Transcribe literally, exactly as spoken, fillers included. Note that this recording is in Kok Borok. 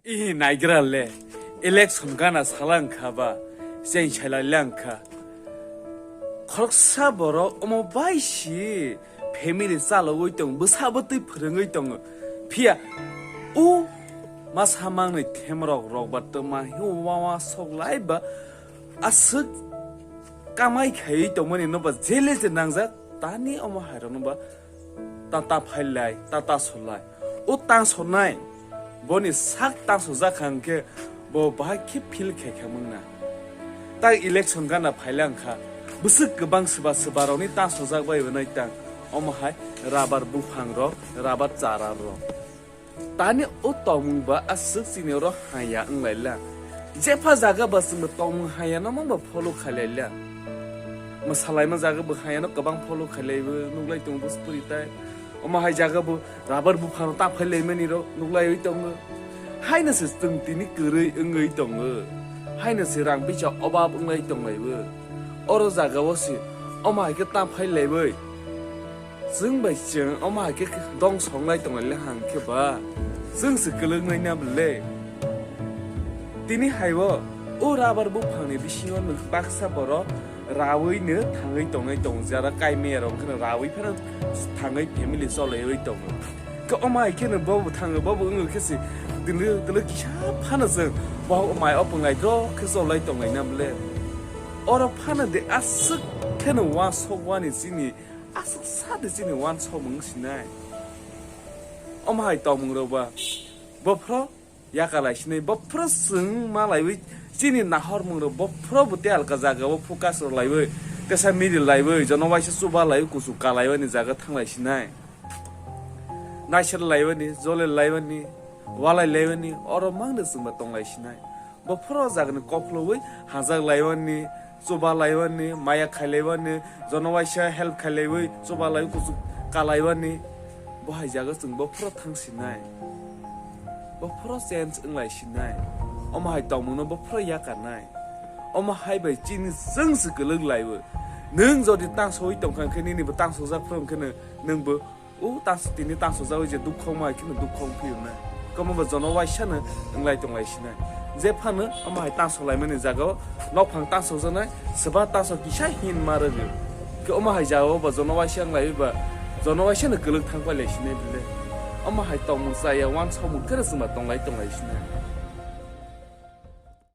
Ih, naigra le, election gana sala wngkha ba, cheng sailai le wngkha. Khoroksa borok omo bai si family chalogwi tong, bwsa bwtwi phwrwngwi tongo. Phiya o masa mangnwi themrok rok ba twma hi wawa sok lai ba aswk kamai khaiwi tongmani no ba jele je nangjak tani omo hai rok no ba ta ta phai lai, ta ta so lai. O tang so nai. Boni sak tang sojak kha hwnkhe bo bahai khe feel khai kha mungna. Tak election gana phaila wngkha. Bwswk kwbang swba swba rokni tang sojak bai wnai tang. Omo hai rabar buphang rok, rabar chara rok. Tani o tongmung ba aswk chini oro haya wng lai la. Jepha jaga ba chwngbo tongmung haya no mangba follow khai lai la. Mwsalaima jaga bo haya no kwbang follow khai lai bo nuk lai tongo bo spori tai. Omo hai jaga bo rabar buphang ta phai lai mani rok nuk lai oi tongo. Haino se chwng tini kwrwi wngwi tongo. Haino se rang bisa obab wng lai tong lai bo. Oro jaga o se omo hai khe ta phai lai bai. Chwng bai chwng omo hai khe dong song lai tong lai le hang khe ba. Chwng se kwlwk nai na bwle. Tini hai o, o rabar buphang ni bisingo nwng baksa borok rawi no thangwi tongwi tongo, jara kai meya rok kheno rawi phano thangwi family cholaiwi tongo. Khe omo hai kheno bobo thango, bobo wngwi khe se twlwk twlwk kisa phano chwng bohok mai o pwnglai dok khe cholai tong lai na bwle. Oro phano de aswk kheno uansuk wani chini, aswk sa de chini uansukmung sinai. Omo hai tongmung rok ba bophro yakalai sinai, bophro chwng malaiwi chini nahormung rok bophro bo tei alka jaga o focus rok laiwi, tesa miri laiwi, jono waisa chuba laiwi, kuchuk kalaiwani jaga thanglai sinai. Naisar laiwani, jole laiwani, walai laiwani, oro mangno chwngba tonglai sinai. Bophro jagani kophlowi hajak laiwani, chuba laiwani, maya khai laiwani, jono waisa help khai laiwi, chuba laiwi, kuchuk kalaiwani. Bo hai jaga chwng bophro thang sinai. Bophro change wng lai sinai. Omo hai tongmungno bophro yakarnai. Omo hai bai chini chwng se kwlwk laiwi. Nwng jodi tangsowi tongkha khe nini bo tangsojak phro wngkhe nwng bo o tas tini tangsojagwi je dukha wngma hai kheno dukha wngphiyonai. Kwma bo jono waisa no wng lai tong lai sinai. Je phano omo hai tangso laimani jaga o nokphang tangsojaknai, swba tangso kisa hin ma rwgwi. Khe omo hai jaga o ba jono waisa wng lai ba jono waisa no kwlwk thang pai lai sinai bile. Omo hai tongmung chaya uansukmung khe rw chwngba tong lai tong lai sinai.